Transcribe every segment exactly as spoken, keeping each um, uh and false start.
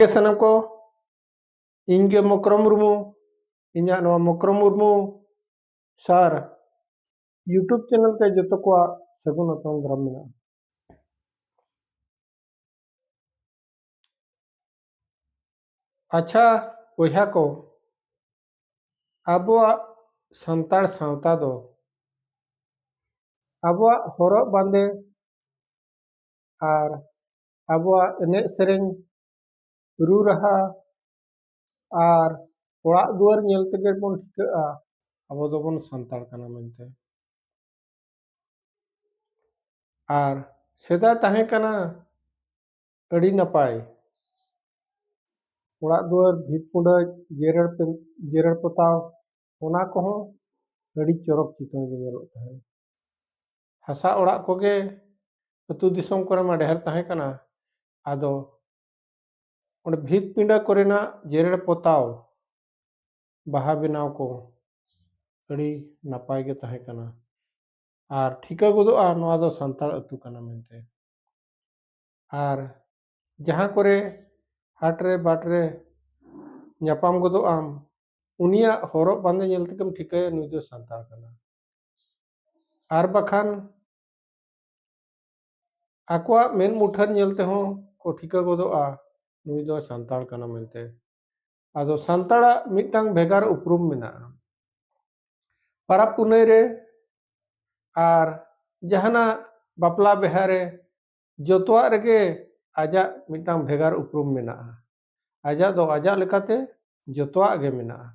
ᱜᱮ ᱥᱟᱱᱟᱢ ᱠᱚ, ᱤᱧ ᱜᱮ ᱢᱚᱠᱨᱚᱢ ᱢᱩᱨᱢᱩ, ᱤᱧᱟᱹᱜ ᱱᱚᱣᱟ ᱢᱚᱠᱨᱚᱢ ᱢᱩᱨᱢᱩ ᱥᱟᱨ YouTube channel ᱛᱮ ᱡᱚᱛᱚ ᱠᱚᱣᱟᱜ ᱥᱟᱹᱜᱩᱱ ᱟᱛᱟᱝ ᱫᱟᱨᱟᱢ ᱢᱮᱱᱟᱜᱼᱟ᱾ ᱟᱪᱪᱷᱟ ᱵᱚᱭᱦᱟ ᱠᱚ, ᱟᱵᱚᱣᱟᱜ ᱥᱟᱱᱛᱟᱲ ᱥᱟᱶᱛᱟ ᱫᱚ ᱟᱵᱚᱣᱟᱜ ᱦᱚᱨᱚᱜ ᱵᱟᱸᱫᱮ ᱟᱨ ᱟᱵᱚᱣᱟᱜ ᱮᱱᱮᱡ ᱥᱮᱨᱮᱧ, ᱨᱩ ᱨᱟᱦᱟ ᱟᱨ ᱚᱲᱟᱜ ᱫᱩᱣᱟᱹᱨ ᱧᱮᱞ ᱛᱮᱜᱮ ᱵᱚᱱ ᱴᱷᱤᱠᱟᱹᱜᱼᱟ ᱟᱵᱚ ᱫᱚᱵᱚᱱ ᱥᱟᱱᱛᱟᱲ ᱠᱟᱱᱟ ᱢᱮᱱᱛᱮ᱾ ᱟᱨ ᱥᱮᱫᱟᱭ ᱛᱟᱦᱮᱸ ᱠᱟᱱᱟ ᱟᱹᱰᱤ ᱱᱟᱯᱟᱭ᱾ ᱚᱲᱟᱜ ᱫᱩᱣᱟᱹᱨ, ᱵᱷᱤᱛ ᱯᱩᱸᱰᱟᱹᱡ, ᱡᱮᱨᱮᱲ ᱯᱮ-, ᱡᱮᱨᱮᱲ ᱯᱚᱛᱟᱣ, ᱚᱱᱟ ᱠᱚᱦᱚᱸ ᱟᱹᱰᱤ ᱪᱚᱨᱚᱠ ᱪᱤᱠᱟᱹᱬ ᱜᱮ ᱧᱮᱞᱚᱜ ᱛᱟᱦᱮᱸᱫ᱾ ᱦᱟᱥᱟ ᱚᱲᱟᱜ ᱠᱚᱜᱮ ᱟᱹᱛᱩ ᱫᱤᱥᱚᱢ ᱠᱚᱨᱮ ᱢᱟ ᱰᱷᱮᱨ ᱛᱟᱦᱮᱸ ᱠᱟᱱᱟ, ᱟᱫᱚ ᱚᱸᱰᱮ ᱵᱷᱤᱛ ᱯᱤᱸᱰᱟᱹ ᱠᱚᱨᱮᱱᱟᱜ ᱡᱮᱨᱮᱲ ᱯᱚᱛᱟᱣ, ᱵᱟᱦᱟ ᱵᱮᱱᱟᱣ ᱠᱚ ᱟᱹᱰᱤ ᱱᱟᱯᱟᱭ ᱜᱮ ᱛᱟᱦᱮᱸ ᱠᱟᱱᱟ᱾ ᱟᱨ ᱴᱷᱤᱠᱟᱹ ᱜᱚᱫᱚᱜᱼᱟ ᱱᱚᱣᱟ ᱫᱚ ᱥᱟᱱᱛᱟᱲ ᱟᱹᱛᱩ ᱠᱟᱱᱟ ᱢᱮᱱᱛᱮ᱾ ᱟᱨ ᱡᱟᱦᱟᱸ ᱠᱚᱨᱮ ᱦᱟᱴ ᱨᱮ ᱵᱟᱴ ᱨᱮ ᱧᱟᱯᱟᱢ ᱜᱚᱫᱚᱜ ᱟᱢ, ᱩᱱᱤᱭᱟᱜ ᱦᱚᱨᱚᱜ ᱵᱟᱸᱫᱮ ᱧᱮᱞ ᱛᱮᱜᱮᱢ ᱴᱷᱤᱠᱟᱹᱭᱟ ᱱᱩᱭ ᱫᱚ ᱥᱟᱱᱛᱟᱲ ᱠᱟᱱᱟ᱾ ᱟᱨ ᱵᱟᱠᱷᱟᱱ ᱟᱠᱚᱣᱟᱜ ᱢᱮᱫ ᱢᱩᱴᱷᱟᱹᱱ ᱧᱮᱞ ᱛᱮᱦᱚᱸ ᱠᱚ ᱴᱷᱤᱠᱟᱹ ᱜᱚᱫᱚᱜᱼᱟ ᱱᱩᱭ ᱫᱚ ᱥᱟᱱᱛᱟᱲ ᱠᱟᱱᱟ ᱢᱮᱱᱛᱮ᱾ ᱟᱫᱚ ᱥᱟᱱᱛᱟᱲᱟᱜ ᱢᱤᱫᱴᱟᱝ ᱵᱷᱮᱜᱟᱨ ᱩᱯᱨᱩᱢ ᱢᱮᱱᱟᱜᱼᱟ᱾ ᱯᱟᱨᱟᱵᱽ ᱯᱩᱱᱟᱹᱭ ᱨᱮ ᱟᱨ ᱡᱟᱦᱟᱱᱟᱜ ᱵᱟᱯᱞᱟ ᱵᱤᱦᱟᱹ ᱨᱮ ᱡᱚᱛᱚᱣᱟᱜ ᱨᱮᱜᱮ ᱟᱡᱟᱜ ᱢᱤᱫᱴᱟᱝ ᱵᱷᱮᱜᱟᱨ ᱩᱯᱨᱩᱢ ᱢᱮᱱᱟᱜᱼᱟ᱾ ᱟᱡᱟᱜ ᱫᱚ ᱟᱡᱟᱜ ᱞᱮᱠᱟᱛᱮ ᱡᱚᱛᱚᱣᱟᱜ ᱜᱮ ᱢᱮᱱᱟᱜᱼᱟ᱾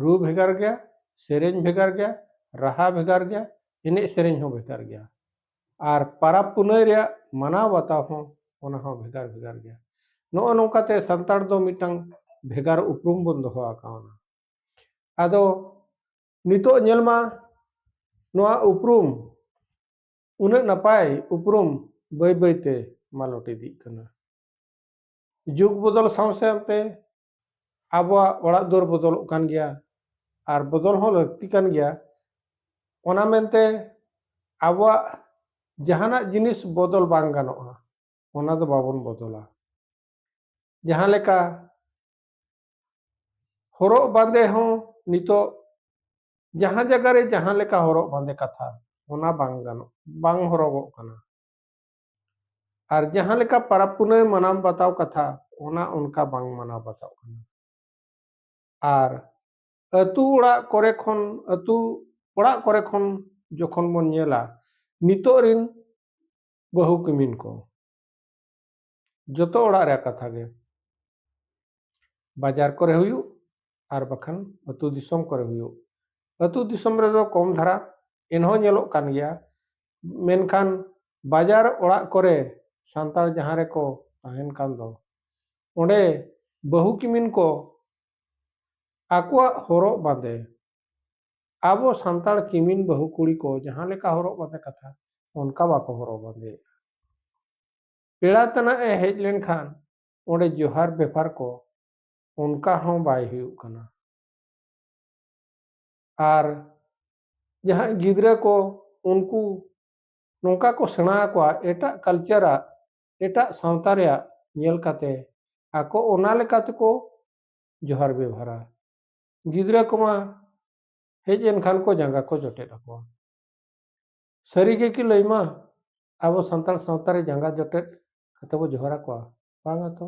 ᱨᱩ ᱵᱷᱮᱜᱟᱨ ᱜᱮᱭᱟ, ᱥᱮᱨᱮᱧ ᱵᱷᱮᱜᱟᱨ ᱜᱮᱭᱟ, ᱨᱟᱦᱟ ᱵᱷᱮᱜᱟᱨ ᱜᱮᱭᱟ, ᱮᱱᱮᱡ ᱥᱮᱨᱮᱧ ᱦᱚᱸ ᱵᱷᱮᱜᱟᱨ ᱜᱮᱭᱟ᱾ ᱟᱨ ᱯᱟᱨᱟᱵᱽ ᱯᱩᱱᱟᱹᱭ ᱨᱮᱭᱟᱜ ᱢᱟᱱᱟᱣ ᱵᱟᱛᱟᱣ ᱦᱚᱸ ᱚᱱᱟ ᱦᱚᱸ ᱵᱷᱮᱜᱟᱨ ᱵᱷᱮᱜᱟᱨ ᱜᱮᱭᱟ᱾ ᱱᱚᱜᱼᱚ ᱱᱚᱝᱠᱟᱛᱮ ᱥᱟᱱᱛᱟᱲ ᱫᱚ ᱢᱤᱫᱴᱟᱝ ᱵᱷᱮᱜᱟᱨ ᱩᱯᱨᱩᱢ ᱵᱚᱱ ᱫᱚᱦᱚ ᱟᱠᱟᱣᱱᱟ᱾ ᱟᱫᱚ ᱱᱤᱛᱚᱜ ᱧᱮᱞ ᱢᱟ ᱱᱚᱣᱟ ᱩᱯᱨᱩᱢ, ᱩᱱᱟᱹᱜ ᱱᱟᱯᱟᱭ ᱩᱯᱨᱩᱢ ᱵᱟᱹᱭ ᱵᱟᱹᱭᱛᱮ ᱢᱟᱞᱚᱴ ᱤᱫᱤᱜ ᱠᱟᱱᱟ᱾ ᱡᱩᱜᱽ ᱵᱚᱫᱚᱞ ᱥᱟᱶ ᱥᱟᱶᱛᱮ ᱟᱵᱚᱣᱟᱜ ᱚᱲᱟᱜ ᱫᱩᱣᱟᱹᱨ ᱵᱚᱫᱚᱞᱚᱜ ᱠᱟᱱ ᱜᱮᱭᱟ, ᱟᱨ ᱵᱚᱫᱚᱞ ᱦᱚᱸ ᱞᱟᱹᱠᱛᱤ ᱠᱟᱱ ᱜᱮᱭᱟ᱾ ᱚᱱᱟ ᱢᱮᱱᱛᱮ ᱟᱵᱚᱣᱟᱜ ᱡᱟᱦᱟᱱᱟᱜ ᱡᱤᱱᱤᱥ ᱵᱚᱫᱚᱞ ᱵᱟᱝ ᱜᱟᱱᱚᱜᱼᱟ, ᱚᱱᱟ ᱫᱚ ᱵᱟᱵᱚᱱ ᱵᱚᱫᱚᱞᱟ᱾ ᱡᱟᱦᱟᱸ ᱞᱮᱠᱟ ᱦᱚᱨᱚᱜ ᱵᱟᱸᱫᱮ ᱦᱚᱸ ᱱᱤᱛᱚᱜ ᱡᱟᱦᱟᱸ ᱡᱟᱭᱜᱟ ᱨᱮ ᱡᱟᱦᱟᱸ ᱞᱮᱠᱟ ᱦᱚᱨᱚᱜ ᱵᱟᱸᱫᱮ ᱠᱟᱛᱷᱟ, ᱚᱱᱟ ᱵᱟᱝ ᱜᱟᱱᱚᱜ, ᱵᱟᱝ ᱦᱚᱨᱚᱜᱚᱜ ᱠᱟᱱᱟ᱾ ᱟᱨ ᱡᱟᱦᱟᱸ ᱞᱮᱠᱟ ᱯᱟᱨᱟᱵᱽ ᱯᱩᱱᱟᱹᱭ ᱢᱟᱱᱟᱣ ᱵᱟᱛᱟᱣ ᱠᱟᱛᱷᱟ, ᱚᱱᱟ ᱚᱱᱠᱟ ᱵᱟᱝ ᱢᱟᱱᱟᱣ ᱵᱟᱛᱟᱣ ᱠᱟᱱᱟ᱾ ᱟᱨ ᱟᱹᱛᱩ ᱚᱲᱟᱜ ᱠᱚᱨᱮ ᱠᱷᱚᱱ, ᱟᱹᱛᱩ ᱚᱲᱟᱜ ᱠᱚᱨᱮ ᱠᱷᱚᱱ ᱡᱚᱠᱷᱚᱱ ᱵᱚᱱ ᱧᱮᱞᱟ, ᱱᱤᱛᱚᱜ ᱨᱤᱱ ᱵᱟᱹᱦᱩ ᱠᱤᱢᱤᱱ ᱠᱚ, ᱡᱚᱛᱚ ᱚᱲᱟᱜ ᱨᱮᱭᱟᱜ ᱠᱟᱛᱷᱟ ᱜᱮ, ᱵᱟᱡᱟᱨ ᱠᱚᱨᱮ ᱦᱩᱭᱩᱜ ᱟᱨ ᱵᱟᱠᱷᱟᱱ ᱟᱹᱛᱩ ᱫᱤᱥᱚᱢ ᱠᱚᱨᱮ ᱦᱩᱭᱩᱜ, ᱟᱹᱛᱩ ᱫᱤᱥᱚᱢ ᱨᱮᱫᱚ ᱠᱚᱢ ᱫᱷᱟᱨᱟ ᱮᱱᱦᱚᱸ ᱧᱮᱞᱚᱜ ᱠᱟᱱ ᱜᱮᱭᱟ, ᱢᱮᱱᱠᱷᱟᱱ ᱵᱟᱡᱟᱨ ᱚᱲᱟᱜ ᱠᱚᱨᱮ ᱥᱟᱱᱛᱟᱲ ᱡᱟᱦᱟᱸ ᱨᱮᱠᱚ ᱛᱟᱦᱮᱱ ᱠᱟᱱ ᱫᱚ, ᱚᱸᱰᱮ ᱵᱟᱹᱦᱩ ᱠᱤᱢᱤᱱ ᱠᱚ ᱟᱠᱚᱣᱟᱜ ᱦᱚᱨᱚᱜ ᱵᱟᱸᱫᱮ, ᱟᱵᱚ ᱥᱟᱱᱛᱟᱲ ᱠᱤᱢᱤᱱ ᱵᱟᱹᱦᱩ ᱠᱩᱲᱤ ᱠᱚ ᱡᱟᱦᱟᱸ ᱞᱮᱠᱟ ᱦᱚᱨᱚᱜ ᱵᱟᱸᱫᱮ ᱠᱟᱛᱷᱟ, ᱚᱱᱠᱟ ᱵᱟᱠᱚ ᱦᱚᱨᱚᱜ ᱵᱟᱸᱫᱮᱭᱮᱫᱼᱟ᱾ ᱯᱮᱲᱟ ᱛᱟᱱᱟᱜ ᱮ ᱦᱮᱡ ᱞᱮᱱᱠᱷᱟᱱ ᱚᱸᱰᱮ ᱡᱚᱦᱟᱨ ᱵᱮᱯᱟᱨ ᱠᱚ ᱚᱱᱠᱟ ᱦᱚᱸ ᱵᱟᱭ ᱦᱩᱭᱩᱜ ᱠᱟᱱᱟ᱾ ᱟᱨ ᱡᱟᱦᱟᱸᱭ ᱜᱤᱫᱽᱨᱟᱹ ᱠᱚ, ᱩᱱᱠᱩ ᱱᱚᱝᱠᱟ ᱠᱚ ᱥᱮᱬᱟ ᱟᱠᱚᱣᱟ, ᱮᱴᱟᱜ ᱠᱟᱞᱪᱟᱨᱟᱜ, ᱮᱴᱟᱜ ᱥᱟᱶᱛᱟ ᱨᱮᱭᱟᱜ ᱧᱮᱞ ᱠᱟᱛᱮ ᱟᱠᱚ ᱚᱱᱟ ᱞᱮᱠᱟ ᱛᱮᱠᱚ ᱡᱚᱦᱟᱨ ᱵᱮᱵᱷᱟᱨᱟ᱾ ᱜᱤᱫᱽᱨᱟᱹ ᱠᱚᱢᱟ ᱦᱮᱡ ᱮᱱ ᱠᱷᱟᱱ ᱠᱚ ᱡᱟᱸᱜᱟ ᱠᱚ ᱡᱚᱴᱮᱫ ᱟᱠᱚᱣᱟ᱾ ᱥᱟᱹᱨᱤ ᱜᱮ ᱠᱤ ᱞᱟᱹᱭ ᱢᱟ, ᱟᱵᱚ ᱥᱟᱱᱛᱟᱲ ᱥᱟᱶᱛᱟ ᱨᱮ ᱡᱟᱸᱜᱟ ᱡᱚᱴᱮᱫ ᱠᱟᱛᱮ ᱵᱚ ᱡᱚᱦᱟᱨ ᱟᱠᱚᱣᱟ? ᱵᱟᱝᱟ ᱛᱚ,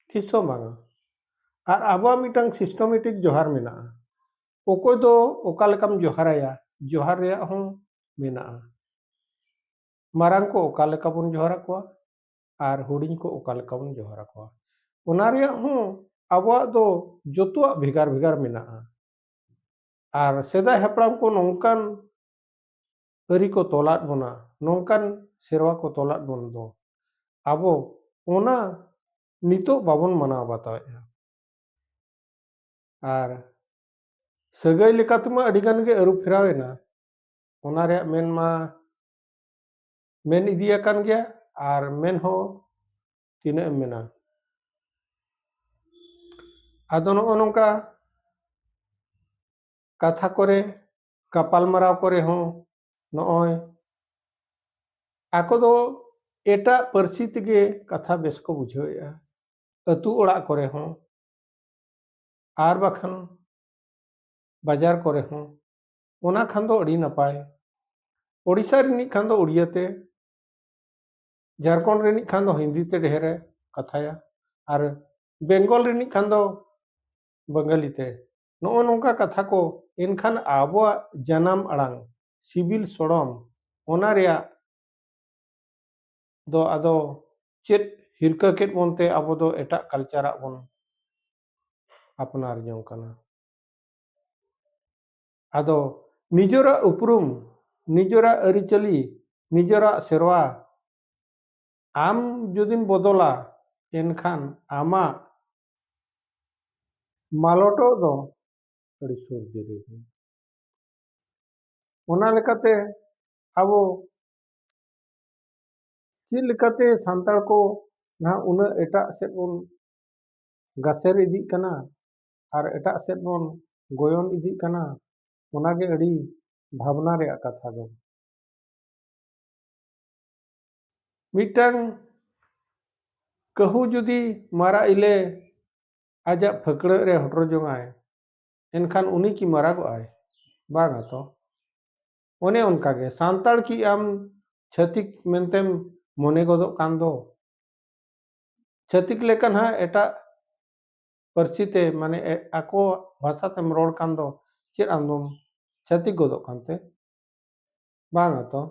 ᱛᱤᱥ ᱦᱚᱸ ᱵᱟᱝᱟ᱾ ᱟᱨ ᱟᱵᱚᱣᱟᱜ ᱢᱤᱫᱴᱟᱝ systematic ᱡᱚᱦᱟᱨ ᱢᱮᱱᱟᱜᱼᱟ᱾ ᱚᱠᱚᱭ ᱫᱚ ᱚᱠᱟ ᱞᱮᱠᱟᱢ ᱡᱚᱦᱟᱨᱟᱭᱟ, ᱡᱚᱦᱟᱨ ᱨᱮᱭᱟᱜ ᱦᱚᱸ ᱢᱮᱱᱟᱜᱼᱟ᱾ ᱢᱟᱨᱟᱝ ᱠᱚ ᱚᱠᱟ ᱞᱮᱠᱟ ᱵᱚᱱ ᱡᱚᱦᱟᱨ ᱟᱠᱚᱣᱟ ᱟᱨ ᱦᱩᱰᱤᱧ ᱠᱚ ᱚᱠᱟ ᱞᱮᱠᱟ ᱵᱚᱱ ᱡᱚᱦᱟᱨ ᱟᱠᱚᱣᱟ, ᱚᱱᱟ ᱨᱮᱭᱟᱜ ᱦᱚᱸ ᱟᱵᱚᱣᱟᱜ ᱫᱚ ᱡᱚᱛᱚᱣᱟᱜ ᱵᱷᱮᱜᱟᱨ ᱵᱷᱮᱜᱟᱨ ᱢᱮᱱᱟᱜᱼᱟ᱾ ᱟᱨ ᱥᱮᱫᱟᱭ ᱦᱟᱯᱲᱟᱢ ᱠᱚ ᱱᱚᱝᱠᱟᱱ ᱟᱹᱨᱤ ᱠᱚ ᱛᱚᱞᱟᱫ ᱵᱚᱱᱟ, ᱱᱚᱝᱠᱟᱱ ᱥᱮᱨᱣᱟ ᱠᱚ ᱛᱚᱞᱟᱫ ᱵᱚᱱ ᱫᱚ, ᱟᱵᱚ ᱚᱱᱟ ᱱᱤᱛᱚᱜ ᱵᱟᱵᱚᱱ ᱢᱟᱱᱟᱣ ᱵᱟᱛᱟᱣᱮᱫᱼᱟ᱾ ᱟᱨ ᱥᱟᱹᱜᱟᱹᱭ ᱞᱮᱠᱟᱛᱮᱢᱟ ᱟᱹᱰᱤ ᱜᱟᱱ ᱜᱮ ᱟᱹᱨᱩ ᱯᱷᱮᱨᱟᱣ ᱮᱱᱟ, ᱚᱱᱟ ᱨᱮᱭᱟᱜ ᱢᱮᱱ ᱢᱟ ᱢᱮᱱ ᱤᱫᱤ ᱟᱠᱟᱱ ᱜᱮᱭᱟ, ᱟᱨ ᱢᱮᱱ ᱦᱚᱸ ᱛᱤᱱᱟᱹᱜ ᱮᱢ ᱢᱮᱱᱟ᱾ ᱟᱫᱚ ᱱᱚᱜᱼᱚ ᱱᱚᱝᱠᱟ ᱠᱟᱛᱷᱟ ᱠᱚᱨᱮ, ᱜᱟᱯᱟᱞᱢᱟᱨᱟᱣ ᱠᱚᱨᱮ ᱦᱚᱸ ᱱᱚᱜᱼᱚᱭ ᱟᱠᱚ ᱫᱚ ᱮᱴᱟᱜ ᱯᱟᱹᱨᱥᱤ ᱛᱮᱜᱮ ᱠᱟᱛᱷᱟ ᱵᱮᱥ ᱠᱚ ᱵᱩᱡᱷᱟᱹᱣᱮᱫᱼᱟ, ᱟᱹᱛᱩ ᱚᱲᱟᱜ ᱠᱚᱨᱮ ᱦᱚᱸ ᱟᱨ ᱵᱟᱠᱷᱟᱱ ᱵᱟᱡᱟᱨ ᱠᱚᱨᱮ ᱦᱚᱸ᱾ ᱚᱱᱟ ᱠᱷᱟᱱ ᱫᱚ ᱟᱹᱰᱤ ᱱᱟᱯᱟᱭ᱾ ᱳᱰᱤᱥᱟ ᱨᱤᱱᱤᱡ ᱠᱷᱟᱱ ᱫᱚ ᱩᱲᱤᱭᱟᱹ ᱛᱮ, ᱡᱷᱟᱲᱠᱷᱚᱸᱰ ᱨᱤᱱᱤᱡ ᱠᱷᱟᱱ ᱫᱚ ᱦᱤᱱᱫᱤ ᱛᱮ ᱰᱷᱮᱨᱮ ᱠᱟᱛᱷᱟᱭᱟ, ᱟᱨ ᱵᱮᱝᱜᱚᱞ ᱨᱤᱱᱤᱡ ᱠᱷᱟᱱ ᱫᱚ ᱵᱟᱝᱜᱟᱞᱤ ᱛᱮ᱾ ᱱᱚᱜᱼᱚ ᱱᱚᱝᱠᱟ ᱠᱟᱛᱷᱟ ᱠᱚ᱾ ᱮᱱᱠᱷᱟᱱ ᱟᱵᱚᱣᱟᱜ ᱡᱟᱱᱟᱢ ᱟᱲᱟᱝ, ᱥᱤᱵᱤᱞ ᱥᱚᱲᱚᱢ, ᱚᱱᱟ ᱨᱮᱭᱟᱜ ᱫᱚ ᱟᱫᱚ ᱪᱮᱫ ᱦᱤᱨᱠᱟᱹ ᱠᱮᱫ ᱵᱚᱱᱛᱮ ᱟᱵᱚ ᱫᱚ ᱮᱴᱟᱜ ᱠᱟᱞᱪᱟᱨᱟᱜ ᱵᱚᱱ ᱟᱯᱱᱟᱨ ᱡᱚᱝ ᱠᱟᱱᱟ? ᱟᱫᱚ ᱱᱤᱡᱮᱨᱟᱜ ᱩᱯᱨᱩᱢ, ᱱᱤᱡᱮᱨᱟᱜ ᱟᱹᱨᱤᱪᱟᱹᱞᱤ, ᱱᱤᱡᱮᱨᱟᱜ ᱥᱮᱨᱣᱟ ᱟᱢ ᱡᱩᱫᱤᱢ ᱵᱚᱫᱚᱞᱟ, ᱮᱱᱠᱷᱟᱱ ᱟᱢᱟᱜ ᱢᱟᱞᱚᱴᱚᱜ ᱫᱚ ᱟᱹᱰᱤ ᱥᱩᱨ ᱫᱤᱱ ᱨᱮᱜᱮ᱾ ᱚᱱᱟ ᱞᱮᱠᱟᱛᱮ ᱟᱵᱚ ᱪᱮᱫ ᱞᱮᱠᱟᱛᱮ ᱥᱟᱱᱛᱟᱲ ᱠᱚ ᱱᱟᱦᱟᱜ ᱩᱱᱟᱹᱜ ᱮᱴᱟᱜ ᱥᱮᱫ ᱵᱚᱱ ᱜᱟᱥᱮᱨ ᱤᱫᱤᱜ ᱠᱟᱱᱟ ᱟᱨ ᱮᱴᱟᱜ ᱥᱮᱫ ᱵᱚᱱ ᱜᱚᱭᱚᱱ ᱤᱫᱤᱜ ᱠᱟᱱᱟ, ᱚᱱᱟᱜᱮ ᱟᱹᱰᱤ ᱵᱷᱟᱵᱽᱱᱟ ᱨᱮᱭᱟᱜ ᱠᱟᱛᱷᱟ ᱫᱚ᱾ ᱢᱤᱫᱴᱟᱝ ᱠᱟᱹᱦᱩ ᱡᱩᱫᱤ ᱢᱟᱨᱟᱜ ᱤᱞᱮ ᱟᱡᱟᱜ ᱯᱷᱟᱹᱠᱲᱟᱹᱜ ᱨᱮ ᱦᱚᱴᱚᱨ ᱡᱚᱝᱟᱭ, ᱮᱱᱠᱷᱟᱱ ᱩᱱᱤ ᱠᱤ ᱢᱟᱨᱟᱜᱚᱜᱼᱟᱭ? ᱵᱟᱝᱟ ᱛᱚ᱾ ᱚᱱᱮ ᱚᱱᱠᱟᱜᱮ ᱥᱟᱱᱛᱟᱲ ᱠᱤ ᱟᱢ ᱪᱷᱟᱹᱛᱤᱠ ᱢᱮᱱᱛᱮᱢ ᱢᱚᱱᱮ ᱜᱚᱫᱚᱜ ᱠᱟᱱ ᱫᱚ? ᱪᱷᱟᱹᱛᱤᱠ ᱞᱮᱠᱟ ᱱᱟᱦᱟᱜ ᱮᱴᱟᱜ ᱯᱟᱹᱨᱥᱤ ᱛᱮ, ᱢᱟᱱᱮ ᱮ-, ᱟᱠᱚ ᱵᱷᱟᱥᱟ ᱛᱮᱢ ᱨᱚᱲ ᱠᱟᱱ ᱫᱚ ᱪᱮᱫ ᱟᱢ ᱫᱚᱢ ᱪᱷᱟᱹᱛᱤᱠ ᱜᱚᱫᱚᱜ ᱠᱟᱱᱛᱮ? ᱵᱟᱝᱟ ᱛᱚ᱾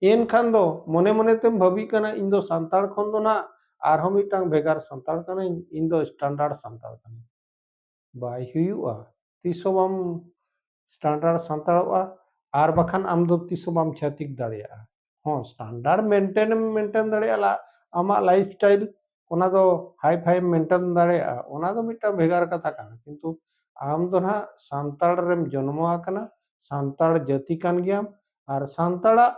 ᱮᱱᱠᱷᱟᱱ ᱫᱚ ᱢᱚᱱᱮ ᱢᱚᱱᱮ ᱛᱮᱢ ᱵᱷᱟᱹᱵᱤᱜ ᱠᱟᱱᱟ, "ᱤᱧ ᱫᱚ ᱥᱟᱱᱛᱟᱲ ᱠᱷᱚᱱ ᱫᱚ ᱱᱟᱜ ᱟᱨᱦᱚᱸ ᱢᱤᱫᱴᱟᱝ ᱵᱷᱮᱜᱟᱨ ᱥᱟᱱᱛᱟᱲ ᱠᱟᱹᱱᱟᱹᱧ, ᱤᱧ ᱫᱚ ᱥᱴᱟᱱᱰᱟᱨᱰ ᱥᱟᱱᱛᱟᱲ ᱠᱟᱹᱱᱟᱹᱧ᱾" ᱵᱟᱭ ᱦᱩᱭᱩᱜᱼᱟ, ᱛᱤᱥ ᱦᱚᱸ ᱵᱟᱢ ᱥᱴᱟᱱᱰᱟᱨᱰ ᱥᱟᱱᱛᱟᱲᱚᱜᱼᱟ, ᱟᱨ ᱵᱟᱠᱷᱟᱱ ᱟᱢ ᱫᱚ ᱛᱤᱥ ᱦᱚᱸ ᱵᱟᱢ ᱪᱷᱟᱹᱛᱤᱠ ᱫᱟᱲᱮᱭᱟᱜᱼᱟ᱾ ᱦᱚᱸ, ᱥᱴᱟᱱᱰᱟᱨᱰ ᱢᱮᱱᱴᱮᱱ ᱮᱢ ᱢᱮᱱᱴᱮᱱ ᱫᱟᱲᱮᱭᱟᱜᱼᱟ, ᱞᱟ-, ᱟᱢᱟᱜ ᱞᱟᱭᱤᱯᱷ ᱥᱴᱟᱭᱤᱞ, ᱚᱱᱟ ᱫᱚ ᱦᱟᱭ ᱯᱷᱟᱭ ᱮᱢ ᱢᱮᱱᱴᱮᱱ ᱫᱟᱲᱮᱭᱟᱜᱼᱟ, ᱚᱱᱟ ᱫᱚ ᱢᱤᱫᱴᱟᱝ ᱵᱷᱮᱜᱟᱨ ᱠᱟᱛᱷᱟ ᱠᱟᱱᱟ᱾ ᱠᱤᱱᱛᱩ ᱟᱢ ᱫᱚ ᱱᱟᱦᱟᱜ ᱥᱟᱱᱛᱟᱲ ᱨᱮᱢ ᱡᱚᱱᱢᱚ ᱟᱠᱟᱱᱟ, ᱥᱟᱱᱛᱟᱲ ᱡᱟᱹᱛᱤ ᱠᱟᱱ ᱜᱮᱭᱟᱢ, ᱟᱨ ᱥᱟᱱᱛᱟᱲᱟᱜ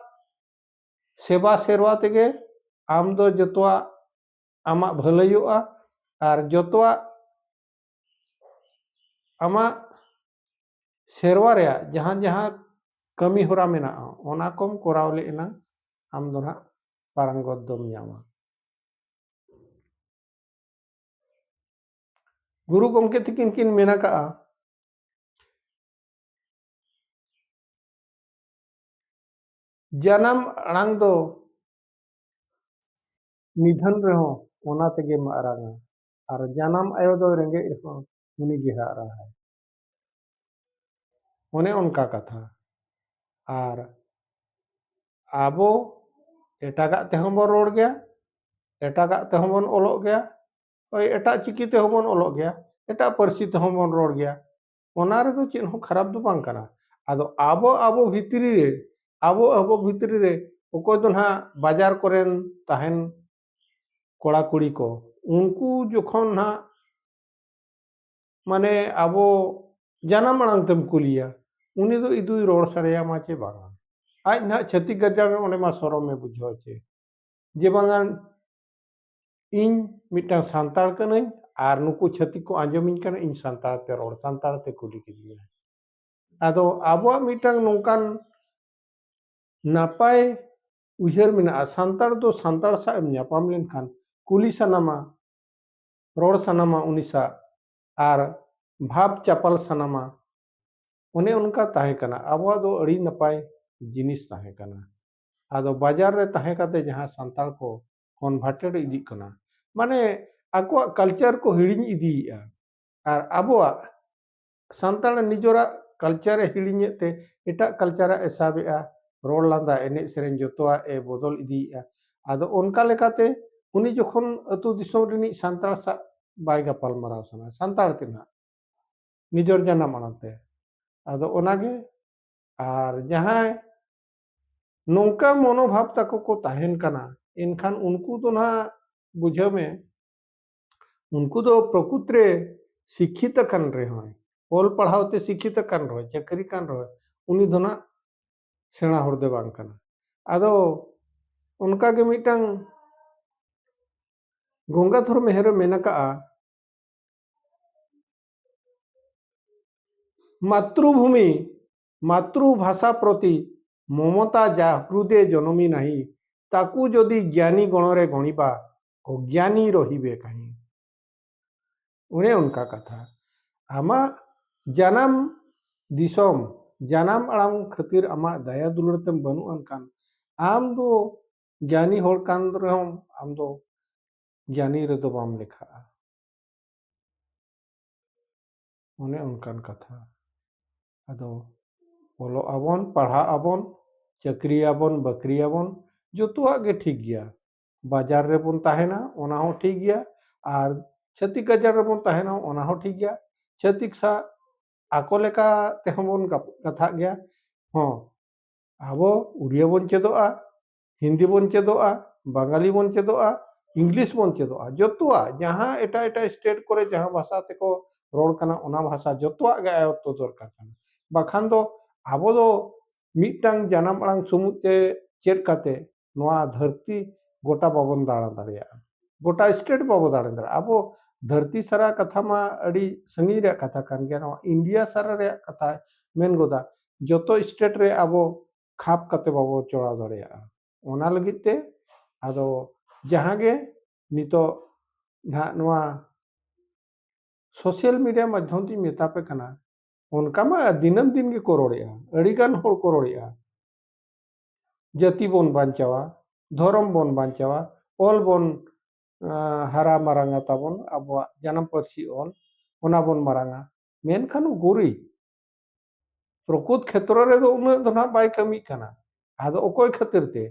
ᱥᱮᱵᱟ ᱥᱮᱨᱣᱟ ᱛᱮᱜᱮ ᱟᱢ ᱫᱚ ᱡᱚᱛᱚᱣᱟᱜ ᱟᱢᱟᱜ ᱵᱷᱟᱹᱞᱟᱹᱭᱚᱜᱼᱟ, ᱟᱨ ᱡᱚᱛᱚᱣᱟᱜ ᱟᱢᱟᱜ ᱥᱮᱨᱣᱟ ᱨᱮᱭᱟᱜ ᱡᱟᱦᱟᱸ ᱡᱟᱦᱟᱸ ᱠᱟᱹᱢᱤ ᱦᱚᱨᱟ ᱢᱮᱱᱟᱜᱼᱟ, ᱚᱱᱟ ᱠᱚᱢ ᱠᱚᱨᱟᱣ ᱞᱮ ᱮᱱᱟᱝ ᱟᱢ ᱫᱚ ᱱᱟᱦᱟᱜ ᱯᱟᱨᱟᱝᱜᱚᱛ ᱫᱚᱢ ᱧᱟᱢᱟ᱾ ᱜᱩᱨᱩ ᱜᱚᱢᱠᱮ ᱛᱤᱠᱤᱱ ᱠᱤᱱ ᱢᱮᱱ ᱟᱠᱟᱫᱼᱟ, ᱡᱟᱱᱟᱢ ᱟᱲᱟᱝ ᱫᱚ ᱱᱤᱫᱷᱟᱹᱱ ᱨᱮᱦᱚᱸ ᱚᱱᱟ ᱛᱮᱜᱮ ᱢᱟᱨᱟᱝᱟ, ᱟᱨ ᱡᱟᱱᱟᱢ ᱟᱭᱳ ᱫᱚ ᱨᱮᱸᱜᱮᱡ ᱨᱮᱦᱚᱸ ᱩᱱᱤ ᱜᱮ ᱦᱟᱨᱟᱭ᱾ ᱚᱱᱮ ᱚᱱᱠᱟ ᱠᱟᱛᱷᱟ᱾ ᱟᱨ ᱟᱵᱚ ᱮᱴᱟᱜᱟᱜ ᱛᱮᱦᱚᱸ ᱵᱚᱱ ᱨᱚᱲ ᱜᱮᱭᱟ, ᱮᱴᱟᱜᱟᱜ ᱛᱮᱦᱚᱸ ᱵᱚᱱ ᱚᱞᱚᱜ ᱜᱮᱭᱟ, ᱳᱭ ᱮᱴᱟᱜ ᱪᱤᱠᱤ ᱛᱮᱦᱚᱸ ᱵᱚᱱ ᱚᱞᱚᱜ ᱜᱮᱭᱟ, ᱮᱴᱟᱜ ᱯᱟᱹᱨᱥᱤ ᱛᱮᱦᱚᱸ ᱵᱚᱱ ᱨᱚᱲ ᱜᱮᱭᱟ᱾ ᱚᱱᱟ ᱨᱮᱫᱚ ᱪᱮᱫ ᱦᱚᱸ ᱠᱷᱟᱨᱟᱯ ᱫᱚ ᱵᱟᱝ ᱠᱟᱱᱟ᱾ ᱟᱫᱚ ᱟᱵᱚ ᱟᱵᱚ ᱵᱷᱤᱛᱨᱤ ᱨᱮ, ᱟᱵᱚ ᱟᱵᱚ ᱵᱷᱤᱛᱨᱤ ᱨᱮ ᱚᱠᱚᱭ ᱫᱚ ᱱᱟᱦᱟᱜ ᱵᱟᱡᱟᱨ ᱠᱚᱨᱮᱱ ᱛᱟᱦᱮᱱ ᱠᱚᱲᱟ ᱠᱩᱲᱤ ᱠᱚ, ᱩᱱᱠᱩ ᱡᱚᱠᱷᱚᱱ ᱱᱟᱦᱟᱜ ᱢᱟᱱᱮ ᱟᱵᱚ ᱡᱟᱱᱟᱢ ᱟᱲᱟᱝ ᱛᱮᱢ ᱠᱩᱞᱤᱭᱟ, ᱩᱱᱤ ᱫᱚ ᱤᱫᱩᱭ ᱨᱚᱲ ᱥᱟᱰᱮᱭᱟᱢᱟ ᱪᱮ ᱵᱟᱝᱟ? ᱟᱡ ᱱᱟᱦᱟᱜ ᱪᱷᱟᱹᱛᱤᱠ ᱜᱟᱡᱟᱲ ᱨᱮ ᱚᱸᱰᱮ ᱢᱟ ᱥᱚᱨᱚᱢᱮ ᱵᱩᱡᱷᱟᱹᱣᱟ ᱪᱮ, ᱡᱮ ᱵᱟᱝᱟ ᱤᱧ ᱢᱤᱫᱴᱟᱝ ᱥᱟᱱᱛᱟᱲ ᱠᱟᱹᱱᱟᱹᱧ ᱟᱨ ᱱᱩᱠᱩ ᱪᱷᱟᱹᱛᱤᱠ ᱠᱚ ᱟᱸᱡᱚᱢᱤᱧ ᱠᱟᱱᱟ, ᱤᱧ ᱥᱟᱱᱛᱟᱲ ᱛᱮ ᱨᱚᱲ, ᱥᱟᱱᱛᱟᱲ ᱛᱮ ᱠᱩᱞᱤ ᱠᱤᱫᱤᱧᱟ᱾ ᱟᱫᱚ ᱟᱵᱚᱣᱟᱜ ᱢᱤᱫᱴᱟᱝ ᱱᱚᱝᱠᱟᱱ ᱱᱟᱯᱟᱭ ᱩᱭᱦᱟᱹᱨ ᱢᱮᱱᱟᱜᱼᱟ, ᱥᱟᱱᱛᱟᱲ ᱫᱚ ᱥᱟᱱᱛᱟᱲ ᱥᱟᱶ ᱮᱢ ᱧᱟᱯᱟᱢ ᱞᱮᱱᱠᱷᱟᱱ ᱠᱩᱞᱤ ᱥᱟᱱᱟᱢᱟ, ᱨᱚᱲ ᱥᱟᱱᱟᱢᱟ ᱩᱱᱤ ᱥᱟᱶ, ᱟᱨ ᱵᱷᱟᱵᱽ ᱪᱟᱯᱟᱞ ᱥᱟᱱᱟᱢᱟ᱾ ᱚᱱᱮ ᱚᱱᱠᱟ ᱛᱟᱦᱮᱸ ᱠᱟᱱᱟ, ᱟᱵᱚᱣᱟᱜ ᱫᱚ ᱟᱹᱰᱤ ᱱᱟᱯᱟᱭ ᱡᱤᱱᱤᱥ ᱛᱟᱦᱮᱸ ᱠᱟᱱᱟ᱾ ᱟᱫᱚ ᱵᱟᱡᱟᱨ ᱨᱮ ᱛᱟᱦᱮᱸ ᱠᱟᱛᱮ ᱡᱟᱦᱟᱸ ᱥᱟᱱᱛᱟᱲ ᱠᱚ converted ᱤᱫᱤᱜ ᱠᱟᱱᱟ, ᱢᱟᱱᱮ ᱟᱠᱚᱣᱟᱜ culture ᱠᱚ ᱦᱤᱲᱤᱧ ᱤᱫᱤᱭᱮᱫᱼᱟ᱾ ᱟᱨ ᱟᱵᱚᱣᱟᱜ ᱥᱟᱱᱛᱟᱲ ᱱᱤᱡᱮᱨᱟᱜ culture ᱮ ᱦᱤᱲᱤᱧᱮᱫ ᱛᱮ ᱮᱴᱟᱜ culture ᱮ ᱥᱟᱵᱮᱜᱼᱟ, ᱨᱚᱲ ᱞᱟᱸᱫᱟ, ᱮᱱᱮᱡ ᱥᱮᱨᱮᱧ ᱡᱚᱛᱚᱣᱟᱜ ᱮ ᱵᱚᱫᱚᱞ ᱤᱫᱤᱭᱮᱫᱼᱟ᱾ ᱟᱫᱚ ᱚᱱᱠᱟ ᱞᱮᱠᱟᱛᱮ ᱩᱱᱤ ᱡᱚᱠᱷᱚᱱ ᱟᱹᱛᱩ ᱫᱤᱥᱚᱢ ᱨᱤᱱᱤᱡ ᱥᱟᱱᱛᱟᱲ ᱥᱟᱶ ᱵᱟᱭ ᱜᱟᱯᱟᱞ ᱢᱟᱨᱟᱣ ᱥᱟᱱᱟ, ᱥᱟᱱᱛᱟᱲ ᱛᱮ ᱱᱟᱦᱟᱜ, ᱱᱤᱡᱮᱨ ᱡᱟᱱᱟᱢ ᱟᱲᱟᱝ ᱛᱮ᱾ ᱟᱫᱚ ᱚᱱᱟᱜᱮ, ᱟᱨ ᱡᱟᱦᱟᱸᱭ ᱱᱚᱝᱠᱟ ᱢᱚᱱᱳᱵᱷᱟᱵ ᱛᱟᱠᱚ ᱠᱚ ᱛᱟᱦᱮᱱ ᱠᱟᱱᱟ, ᱮᱱᱠᱷᱟᱱ ᱩᱱᱠᱩ ᱫᱚ ᱱᱟᱦᱟᱜ ᱵᱩᱡᱷᱟᱹᱣ ᱢᱮ, ᱩᱱᱠᱩ ᱫᱚ ᱯᱨᱚᱠᱩᱛ ᱨᱮ ᱥᱤᱠᱠᱷᱤᱛ ᱟᱠᱟᱱ ᱨᱮᱦᱚᱸᱭ, ᱚᱞ ᱯᱟᱲᱦᱟᱣ ᱛᱮ ᱥᱤᱠᱠᱷᱤᱛ ᱟᱠᱟᱱ ᱨᱮᱦᱚᱸᱭ, ᱪᱟᱹᱠᱨᱤ ᱠᱟᱱ ᱨᱮᱦᱚᱸᱭ, ᱩᱱᱤ ᱫᱚ ᱱᱟᱜ ᱥᱮᱬᱟ ᱦᱚᱲ ᱫᱚ ᱵᱟᱝ ᱠᱟᱱᱟ᱾ ᱟᱫᱚ ᱚᱱᱠᱟ ᱜᱮ ᱢᱤᱫᱴᱟᱝ ᱜᱚᱝᱜᱟᱫᱷᱚᱨ ᱢᱮᱦᱮᱨ ᱮ ᱢᱮᱱ ᱟᱠᱟᱜᱼᱟ, মাতৃভূমি মাতৃভাষা প্রতি মমতা যা হৃদে জন্মে নাহি, ᱛᱟᱠᱩ ᱡᱚᱫᱤ ᱜᱮᱭᱟᱱᱤ ᱜᱚᱬᱚ ᱨᱮ ᱜᱚᱬᱤᱵᱟ, ᱚᱜᱽᱭᱟᱱᱤ ᱨᱚᱦᱤᱵᱮ ᱠᱟᱹᱦᱤ᱾ ᱚᱱᱮ ᱚᱱᱠᱟ ᱠᱟᱛᱷᱟ᱾ ᱟᱢᱟᱜ ᱡᱟᱱᱟᱢ ᱫᱤᱥᱚᱢ, ᱡᱟᱱᱟᱢ ᱟᱲᱟᱝ ᱠᱷᱟᱹᱛᱤᱨ ᱟᱢᱟᱜ ᱫᱟᱭᱟ ᱫᱩᱞᱟᱹᱲ ᱛᱮᱢ ᱵᱟᱹᱱᱩᱜ ᱟᱱ ᱠᱷᱟᱱ, ᱟᱢ ᱫᱚ ᱜᱮᱭᱟᱱᱤ ᱦᱚᱲ ᱠᱟᱱ ᱨᱮᱦᱚᱸᱢ, ᱟᱢ ᱫᱚ ᱜᱮᱭᱟᱱᱤ ᱨᱮᱫᱚ ᱵᱟᱢ ᱞᱮᱠᱷᱟᱜᱼᱟ᱾ ᱚᱱᱮ ᱚᱱᱠᱟᱱ ᱠᱟᱛᱷᱟ᱾ ᱟᱫᱚ ᱚᱞᱚᱜ ᱟᱵᱚᱱ, ᱯᱟᱲᱦᱟᱜ ᱟᱵᱚᱱ, ᱪᱟᱹᱠᱨᱤᱭᱟᱵᱚᱱ, ᱵᱟᱹᱠᱨᱤᱭᱟᱵᱚᱱ, ᱡᱚᱛᱚᱣᱟᱜ ᱜᱮ ᱴᱷᱤᱠ ᱜᱮᱭᱟ᱾ ᱵᱟᱡᱟᱨ ᱨᱮᱵᱚᱱ ᱛᱟᱦᱮᱱᱟ, ᱚᱱᱟ ᱦᱚᱸ ᱴᱷᱤᱠ ᱜᱮᱭᱟ, ᱟᱨ ᱪᱷᱟᱹᱛᱤᱠ ᱜᱟᱡᱟᱲ ᱨᱮᱵᱚᱱ ᱛᱟᱦᱮᱱᱟ, ᱚᱱᱟ ᱦᱚᱸ ᱴᱷᱤᱠ ᱜᱮᱭᱟ᱾ ᱪᱷᱟᱹᱛᱤᱠ ᱥᱟᱶ ᱟᱠᱚ ᱞᱮᱠᱟ ᱛᱮᱦᱚᱸ ᱵᱚᱱ ᱜᱟᱯ-, ᱠᱟᱛᱷᱟᱜ ᱜᱮᱭᱟ᱾ ᱦᱚᱸ, ᱟᱵᱚ ᱩᱲᱤᱭᱟ ᱵᱚᱱ ᱪᱮᱫᱚᱜᱼᱟ, ᱦᱤᱱᱫᱤ ᱵᱚᱱ ᱪᱮᱫᱚᱜᱼᱟ, ᱵᱟᱝᱟᱞᱤ ᱵᱚᱱ ᱪᱮᱫᱚᱜᱼᱟ, ᱤᱝᱞᱤᱥ ᱵᱚᱱ ᱪᱮᱫᱚᱜᱼᱟ, ᱡᱚᱛᱚᱣᱟᱜ ᱡᱟᱦᱟᱸ ᱮᱴᱟᱜ ᱮᱴᱟᱜ state ᱠᱚᱨᱮ ᱡᱟᱦᱟᱸ ᱵᱷᱟᱥᱟ ᱛᱮᱠᱚ ᱨᱚᱲ ᱠᱟᱱᱟ, ᱚᱱᱟ ᱵᱷᱟᱥᱟ ᱡᱚᱛᱚᱣᱟᱜ ᱜᱮ ᱟᱭᱚᱛᱛᱚ ᱫᱚᱨᱠᱟᱨ ᱠᱟᱱᱟ᱾ ᱵᱟᱠᱷᱟᱱ ᱫᱚ ᱟᱵᱚ ᱫᱚ ᱢᱤᱫᱴᱟᱝ ᱡᱟᱱᱟᱢ ᱟᱲᱟᱝ ᱥᱩᱢᱩᱝ ᱛᱮ ᱪᱮᱫ ᱠᱟᱛᱮ ᱱᱚᱣᱟ ᱫᱷᱟᱹᱨᱛᱤ ᱜᱚᱴᱟ ᱵᱟᱵᱚᱱ ᱫᱟᱬᱟ ᱫᱟᱲᱮᱭᱟᱜᱼᱟ, ᱜᱚᱴᱟ state ᱵᱟᱵᱚ ᱫᱟᱬᱟ ᱫᱟᱲᱮᱭᱟᱜᱼᱟ᱾ ᱟᱵᱚ ᱫᱷᱟᱹᱨᱛᱤ ᱥᱟᱨᱟ ᱠᱟᱛᱷᱟ ᱢᱟ ᱟᱹᱰᱤ ᱥᱟᱺᱜᱤᱧ ᱨᱮᱭᱟᱜ ᱠᱟᱛᱷᱟ ᱠᱟᱱ ᱜᱮᱭᱟ, ᱱᱚᱣᱟ ᱤᱱᱰᱤᱭᱟ ᱥᱟᱨᱟ ᱨᱮᱭᱟᱜ ᱠᱟᱛᱷᱟ ᱢᱮᱱ ᱜᱚᱫᱟ᱾ ᱡᱚᱛᱚ state ᱨᱮ ᱟᱵᱚ ᱠᱷᱟᱯ ᱠᱟᱛᱮ ᱵᱟᱵᱚ ᱪᱚᱲᱟᱣ ᱫᱟᱲᱮᱭᱟᱜᱼᱟ᱾ ᱚᱱᱟ ᱞᱟᱹᱜᱤᱫ ᱛᱮ ᱟᱫᱚ ᱡᱟᱦᱟᱸ ᱜᱮ ᱱᱤᱛᱚᱜ ᱱᱟᱦᱟᱜ ᱱᱚᱣᱟ social media ᱢᱟᱫᱽᱫᱷᱚᱢ ᱛᱤᱧ ᱢᱮᱛᱟ ᱯᱮ ᱠᱟᱱᱟ, ᱚᱱᱠᱟ ᱢᱟ ᱫᱤᱱᱟᱹᱢ ᱫᱤᱱ ᱜᱮᱠᱚ ᱨᱚᱲᱮᱜᱼᱟ, ᱟᱹᱰᱤ ᱜᱟᱱ ᱦᱚᱲ ᱠᱚ ᱨᱚᱲᱮᱜᱼᱟ᱾ ᱡᱟᱹᱛᱤ ᱵᱚᱱ ᱵᱟᱧᱪᱟᱣᱟ, ᱫᱷᱚᱨᱚᱢ ᱵᱚᱱ ᱵᱟᱧᱪᱟᱣᱟ, ᱚᱞ ᱵᱚᱱ, ᱟᱸ, ᱦᱟᱨᱟ ᱢᱟᱨᱟᱝᱟ ᱛᱟᱵᱚᱱ, ᱟᱵᱚᱣᱟᱜ ᱡᱟᱱᱟᱢ ᱯᱟᱹᱨᱥᱤ ᱚᱞ, ᱚᱱᱟ ᱵᱚᱱ ᱢᱟᱨᱟᱝᱟ᱾ ᱢᱮᱱᱠᱷᱟᱱ ᱩᱠᱩᱨᱤ ᱯᱨᱚᱠᱩᱛ ᱠᱷᱮᱛᱨᱚ ᱨᱮᱫᱚ ᱩᱱᱟᱹᱜ ᱫᱚ ᱱᱟᱦᱟᱜ ᱵᱟᱭ ᱠᱟᱹᱢᱤᱜ ᱠᱟᱱᱟ᱾ ᱟᱫᱚ ᱚᱠᱚᱭ ᱠᱷᱟᱹᱛᱤᱨ ᱛᱮ?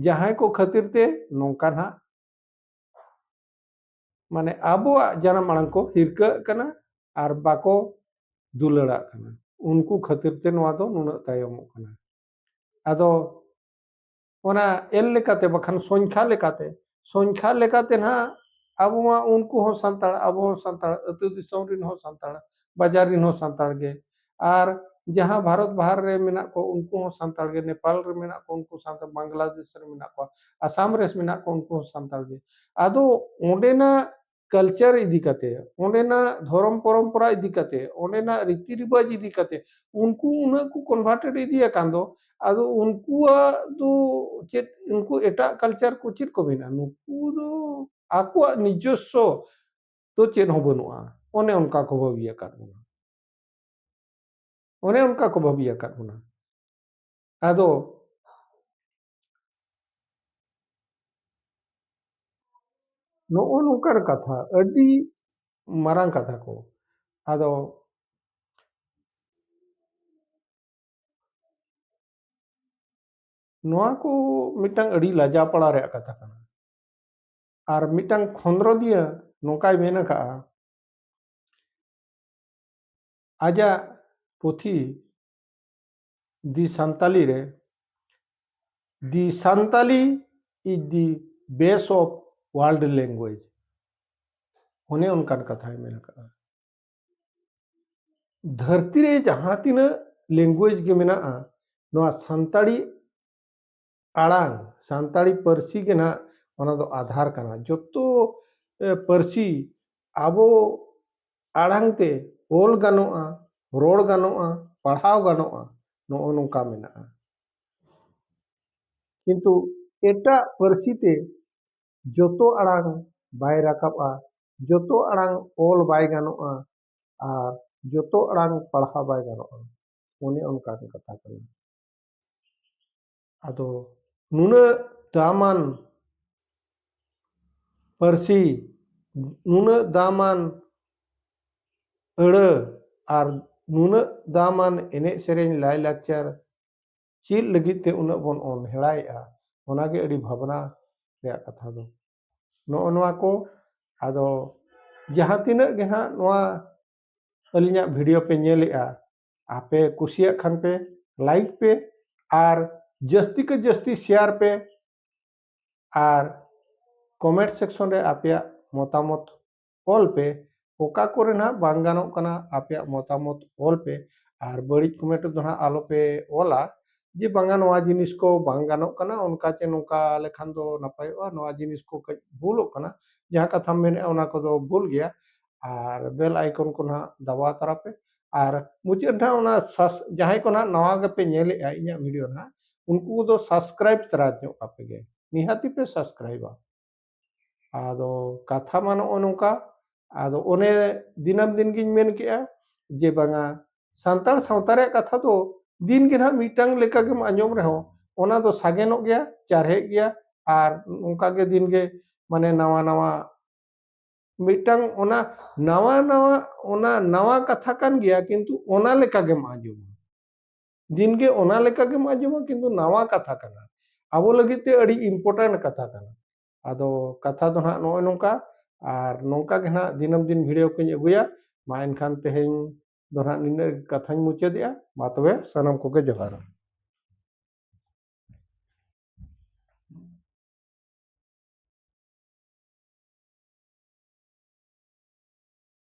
ᱡᱟᱦᱟᱸᱭ ᱠᱚ ᱠᱷᱟᱹᱛᱤᱨ ᱛᱮ ᱱᱚᱝᱠᱟ ᱱᱟᱦᱟᱜ, ᱢᱟᱱᱮ, ᱟᱵᱚᱣᱟᱜ ᱡᱟᱱᱟᱢ ᱟᱲᱟᱝ ᱠᱚ ᱦᱤᱨᱠᱟᱹᱜ ᱠᱟᱱᱟ ᱟᱨ ᱵᱟᱠᱚ ᱫᱩᱞᱟᱹᱲᱟᱜ ᱠᱟᱱᱟ᱾ ᱩᱱᱠᱩ ᱠᱷᱟᱹᱛᱤᱨ ᱛᱮ ᱱᱚᱣᱟ ᱫᱚ ᱱᱩᱱᱟᱹᱜ ᱛᱟᱭᱚᱢᱚᱜ ᱠᱟᱱᱟ᱾ ᱟᱫᱚ ᱚᱱᱟ ᱮᱞ ᱞᱮᱠᱟᱛᱮ, ᱵᱟᱠᱷᱟᱱ ᱥᱚᱝᱠᱷᱟ ᱞᱮᱠᱟᱛᱮ, ᱥᱚᱝᱠᱷᱟ ᱞᱮᱠᱟᱛᱮ ᱱᱟᱦᱟᱜ ᱟᱵᱚ ᱢᱟ ᱩᱱᱠᱩ ᱦᱚᱸ ᱥᱟᱱᱛᱟᱲ, ᱟᱵᱚ ᱦᱚᱸ ᱥᱟᱱᱛᱟᱲ, ᱟᱹᱛᱩ ᱫᱤᱥᱚᱢ ᱨᱮᱱ ᱦᱚᱸ ᱥᱟᱱᱛᱟᱲ, ᱵᱟᱡᱟᱨ ᱨᱮᱱ ᱦᱚᱸ ᱥᱟᱱᱛᱟᱲ ᱜᱮ᱾ ᱟᱨ ᱡᱟᱦᱟᱸ ᱵᱷᱟᱨᱚᱛ ᱵᱟᱦᱟᱨ ᱨᱮ ᱢᱮᱱᱟᱜ ᱠᱚ, ᱩᱱᱠᱩ ᱦᱚᱸ ᱥᱟᱱᱛᱟᱲ ᱜᱮ, ᱱᱮᱯᱟᱞ ᱨᱮ ᱢᱮᱱᱟᱜ ᱠᱚ, ᱩᱱᱠᱩ ᱥᱟᱱᱛᱟᱲ, ᱵᱟᱝᱞᱟᱫᱮᱥ ᱨᱮ ᱢᱮᱱᱟᱜ ᱠᱚᱣᱟ, ᱟᱥᱟᱢ ᱨᱮ ᱢᱮᱱᱟᱜ ᱠᱚ, ᱩᱱᱠᱩ ᱦᱚᱸ ᱥᱟᱱᱛᱟᱲ ᱜᱮ᱾ ᱟᱫᱚ ᱚᱸᱰᱮᱱᱟᱜ culture ᱤᱫᱤ ᱠᱟᱛᱮ, ᱚᱸᱰᱮᱱᱟᱜ ᱫᱷᱚᱨᱚᱢ ᱯᱚᱨᱚᱢᱯᱚᱨᱟ ᱤᱫᱤ ᱠᱟᱛᱮ, ᱚᱸᱰᱮᱱᱟᱜ ᱨᱤᱛᱤ ᱨᱤᱵᱟᱡᱽ ᱤᱫᱤ ᱠᱟᱛᱮ, ᱩᱱᱠᱩ ᱩᱱᱟᱹᱜ ᱠᱚ converted ᱤᱫᱤ ᱟᱠᱟᱱ ᱫᱚ, ᱟᱫᱚ ᱩᱱᱠᱩᱣᱟᱜ ᱫᱚ ᱪᱮᱫ, ᱩᱱᱠᱩ ᱮᱴᱟᱜ culture ᱠᱚ ᱪᱮᱫ ᱠᱚ ᱢᱮᱱᱟ? ᱱᱩᱠᱩ ᱫᱚ ᱟᱠᱚᱣᱟᱜ ᱱᱤᱡᱚᱥᱥᱚ ᱫᱚ ᱪᱮᱫ ᱦᱚᱸ ᱵᱟᱹᱱᱩᱜᱼᱟ᱾ ᱚᱱᱮ ᱚᱱᱠᱟ ᱠᱚ ᱵᱷᱟᱹᱵᱤ ᱟᱠᱟᱫ ᱵᱚᱱᱟ, ᱚᱱᱮ ᱚᱱᱠᱟ ᱠᱚ ᱵᱷᱟᱹᱵᱤ ᱟᱠᱟᱫ ᱵᱚᱱᱟ᱾ ᱟᱫᱚ ᱱᱚᱜᱼᱚ ᱱᱚᱝᱠᱟᱱ ᱠᱟᱛᱷᱟ, ᱟᱹᱰᱤ ᱢᱟᱨᱟᱝ ᱠᱟᱛᱷᱟ ᱠᱚ᱾ ᱟᱫᱚ ᱱᱚᱣᱟ ᱠᱚ ᱢᱤᱫᱴᱟᱝ ᱟᱹᱰᱤ ᱞᱟᱡᱟᱯᱟᱲᱟ ᱨᱮᱭᱟᱜ ᱠᱟᱛᱷᱟ ᱠᱟᱱᱟ᱾ ᱟᱨ ᱢᱤᱫᱴᱟᱝ ᱠᱷᱚᱸᱫᱽᱨᱚᱸᱫᱤᱭᱟᱹ ᱱᱚᱝᱠᱟᱭ ᱢᱮᱱ ᱟᱠᱟᱫᱼᱟ, ᱟᱡᱟᱜ ᱯᱩᱛᱷᱤ The Santali ᱨᱮ, "The Santali is the base of world language", ᱚᱱᱮ ᱚᱱᱠᱟᱱ ᱠᱟᱛᱷᱟᱭ ᱢᱮᱱ ᱟᱠᱟᱫᱼᱟ᱾ ᱫᱷᱟᱹᱨᱛᱤ ᱨᱮ ᱡᱟᱦᱟᱸ ᱛᱤᱱᱟᱹᱜ language ᱜᱮ ᱢᱮᱱᱟᱜᱼᱟ, ᱱᱚᱣᱟ ᱥᱟᱱᱛᱟᱲᱤ ᱟᱲᱟᱝ, ᱥᱟᱱᱛᱟᱲᱤ ᱯᱟᱹᱨᱥᱤ ᱜᱮ ᱱᱟᱦᱟᱜ ᱚᱱᱟ ᱫᱚ ᱟᱫᱷᱟᱨ ᱠᱟᱱᱟ᱾ ᱡᱚᱛᱚ, ᱮ, ᱯᱟᱹᱨᱥᱤ ᱟᱵᱚ ᱟᱲᱟᱝ ᱛᱮ ᱚᱞ ᱜᱟᱱᱚᱜᱼᱟ, ᱨᱚᱲ ᱜᱟᱱᱚᱜᱼᱟ, ᱯᱟᱲᱦᱟᱣ ᱜᱟᱱᱚᱜᱼᱟ, ᱱᱚᱜᱼᱚ ᱱᱚᱝᱠᱟ ᱢᱮᱱᱟᱜᱼᱟ᱾ ᱠᱤᱱᱛᱩ ᱮᱴᱟᱜ ᱯᱟᱹᱨᱥᱤ ᱛᱮ ᱡᱚᱛᱚ ᱟᱲᱟᱝ ᱵᱟᱭ ᱨᱟᱠᱟᱵᱼᱟ, ᱡᱚᱛᱚ ᱟᱲᱟᱝ ᱚᱞ ᱵᱟᱭ ᱜᱟᱱᱚᱜᱼᱟ, ᱟᱨ ᱡᱚᱛᱚ ᱟᱲᱟᱝ ᱯᱟᱲᱦᱟᱣ ᱵᱟᱭ ᱜᱟᱱᱚᱜᱼᱟ᱾ ᱚᱱᱮ ᱚᱱᱠᱟᱱ ᱠᱟᱛᱷᱟ ᱠᱟᱱᱟ᱾ ᱟᱫᱚ ᱱᱩᱱᱟᱹᱜ ᱫᱟᱢᱟᱱ ᱯᱟᱹᱨᱥᱤ, ᱱᱩᱱᱟᱹᱜ ᱫᱟᱢᱟᱱ ᱟᱹᱲᱟᱹ ᱟᱨ ᱱᱩᱱᱟᱹᱜ ᱫᱟᱢᱟᱱ ᱮᱱᱮᱡ ᱥᱮᱨᱮᱧ ᱞᱟᱭᱼᱞᱟᱠᱪᱟᱨ ᱪᱮᱫ ᱞᱟᱹᱜᱤᱫ ᱛᱮ ᱩᱱᱟᱹᱜ ᱵᱚᱱ ᱚᱱᱦᱮᱲᱟᱭᱮᱫᱼᱟ? ᱚᱱᱟᱜᱮ ᱟᱹᱰᱤ ᱵᱷᱟᱵᱽᱱᱟ ᱨᱮᱭᱟᱜ ᱠᱟᱛᱷᱟ ᱫᱚ᱾ ᱱᱚᱜᱼᱚ ᱱᱚᱣᱟ ᱠᱚ ᱟᱫᱚ ᱡᱟᱦᱟᱸ ᱛᱤᱱᱟᱹᱜ ᱜᱮ ᱱᱟᱦᱟᱜ ᱱᱚᱣᱟ ᱟᱹᱞᱤᱧᱟᱜ video ᱯᱮ ᱧᱮᱞᱮᱜᱼᱟ, ᱟᱯᱮ ᱠᱩᱥᱤᱭᱟᱜ ᱠᱷᱟᱱ ᱯᱮ like ᱯᱮ ᱟᱨ ᱡᱟᱹᱥᱛᱤ ᱠᱮ ᱡᱟᱹᱥᱛᱤ share ᱯᱮ ᱟᱨ comment section ᱨᱮ ᱟᱯᱮᱭᱟᱜ ᱢᱚᱛᱟᱢᱚᱛ ᱚᱞ ᱯᱮ᱾ ᱚᱠᱟ ᱠᱚᱨᱮ ᱱᱟᱦᱟᱜ ᱵᱟᱝ ᱜᱟᱱᱚᱜ ᱠᱟᱱᱟ, ᱟᱯᱮᱭᱟᱜ ᱢᱚᱛᱟᱢᱚᱛ ᱚᱞ ᱯᱮ᱾ ᱟᱨ ᱵᱟᱹᱲᱤᱡ comment ᱫᱚ ᱱᱟᱦᱟᱜ ᱟᱞᱚ ᱯᱮ ᱚᱞᱟ᱾ ᱡᱮ ᱵᱟᱝᱟ ᱱᱚᱣᱟ ᱡᱤᱱᱤᱥ ᱠᱚ ᱵᱟᱝ ᱜᱟᱱᱚᱜ ᱠᱟᱱᱟ, ᱚᱱᱠᱟ ᱪᱮ ᱱᱚᱝᱠᱟ ᱞᱮᱠᱷᱟᱱ ᱫᱚ ᱱᱟᱯᱟᱭᱚᱜᱼᱟ, ᱱᱚᱣᱟ ᱡᱤᱱᱤᱥ ᱠᱚ ᱠᱟᱹᱡ ᱵᱷᱩᱞᱚᱜ ᱠᱟᱱᱟ, ᱡᱟᱦᱟᱸ ᱠᱟᱛᱷᱟᱢ ᱢᱮᱱᱮᱫᱼᱟ ᱚᱱᱟ ᱠᱚᱫᱚ ᱵᱷᱩᱞ ᱜᱮᱭᱟ᱾ ᱟᱨ bell icon ᱠᱚ ᱱᱟᱦᱟᱜ ᱫᱟᱵᱟᱣ ᱛᱟᱨᱟ ᱯᱮ᱾ ᱟᱨ ᱢᱩᱪᱟᱹᱫ ᱱᱟᱦᱟᱜ ᱚᱱᱟ ᱥᱟᱥ-, ᱡᱟᱦᱟᱸᱭ ᱠᱚ ᱱᱟᱦᱟᱜ ᱱᱟᱣᱟ ᱜᱮᱯᱮ ᱧᱮᱞᱮᱫᱼᱟ ᱤᱧᱟᱹᱜ video ᱱᱟᱦᱟᱜ, ᱩᱱᱠᱩ ᱫᱚ subscribe ᱛᱟᱨᱟ ᱧᱚᱜ ᱠᱟᱯᱮ ᱜᱮ, ᱱᱤᱦᱟᱹᱛᱤ ᱯᱮ subscribeᱟ᱾ ᱟᱫᱚ ᱠᱟᱛᱷᱟ ᱢᱟ ᱱᱚᱜᱼᱚ ᱱᱚᱝᱠᱟ, ᱟᱫᱚ ᱚᱱᱮ ᱫᱤᱱᱟᱹᱢ ᱫᱤᱱ ᱜᱤᱧ ᱢᱮᱱ ᱠᱮᱜᱼᱟ ᱡᱮ ᱵᱟᱝᱟ ᱥᱟᱱᱛᱟᱲ ᱥᱟᱶᱛᱟ ᱨᱮᱭᱟᱜ ᱠᱟᱛᱷᱟ ᱫᱚ ᱫᱤᱱ ᱜᱮ ᱱᱟᱦᱟᱜ ᱢᱤᱫᱴᱟᱝ ᱞᱮᱠᱟ ᱜᱮᱢ ᱟᱸᱡᱚᱢ ᱨᱮᱦᱚᱸ ᱚᱱᱟ ᱫᱚ ᱥᱟᱜᱮᱱᱚᱜ ᱜᱮᱭᱟ, ᱪᱟᱨᱦᱮᱜ ᱜᱮᱭᱟ, ᱟᱨ ᱚᱱᱠᱟ ᱜᱮ ᱫᱤᱱ ᱜᱮ ᱢᱟᱱᱮ ᱱᱟᱣᱟ ᱱᱟᱣᱟ ᱢᱤᱫᱴᱟᱝ ᱚᱱᱟ ᱱᱟᱣᱟ ᱱᱟᱣᱟ, ᱚᱱᱟ ᱱᱟᱣᱟ ᱠᱟᱛᱷᱟ ᱠᱟᱱ ᱜᱮᱭᱟ, ᱠᱤᱱᱛᱩ ᱚᱱᱟ ᱞᱮᱠᱟ ᱜᱮᱢ ᱟᱸᱡᱚᱢᱟ᱾ ᱫᱤᱱ ᱜᱮ ᱚᱱᱟ ᱞᱮᱠᱟ ᱜᱮᱢ ᱟᱸᱡᱚᱢᱟ, ᱠᱤᱱᱛᱩ ᱱᱟᱣᱟ ᱠᱟᱛᱷᱟ ᱠᱟᱱᱟ, ᱟᱵᱚ ᱞᱟᱹᱜᱤᱫ ᱛᱮ ᱟᱹᱰᱤ important ᱠᱟᱛᱷᱟ ᱠᱟᱱᱟ᱾ ᱟᱫᱚ ᱠᱟᱛᱷᱟ ᱫᱚ ᱱᱟᱦᱟᱜ ᱱᱚᱜᱼᱚᱭ ᱱᱚᱝᱠᱟ, ᱟᱨ ᱱᱚᱝᱠᱟ ᱜᱮ ᱱᱟᱦᱟᱜ ᱫᱤᱱᱟᱹᱢ ᱫᱤᱱ video ᱠᱚᱧ ᱟᱹᱜᱩᱭᱟ᱾ ᱢᱟ ᱮᱱᱠᱷᱟᱱ ᱛᱮᱦᱮᱧ ᱫᱚ ᱱᱟᱦᱟᱜ ᱱᱤᱱᱟᱹᱜ ᱜᱮ ᱠᱟᱛᱷᱟᱧ ᱢᱩᱪᱟᱹᱫᱮᱜᱼᱟ᱾ ᱢᱟ ᱛᱚᱵᱮ ᱥᱟᱱᱟᱢ ᱠᱚᱜᱮ ᱡᱚᱦᱟᱨ᱾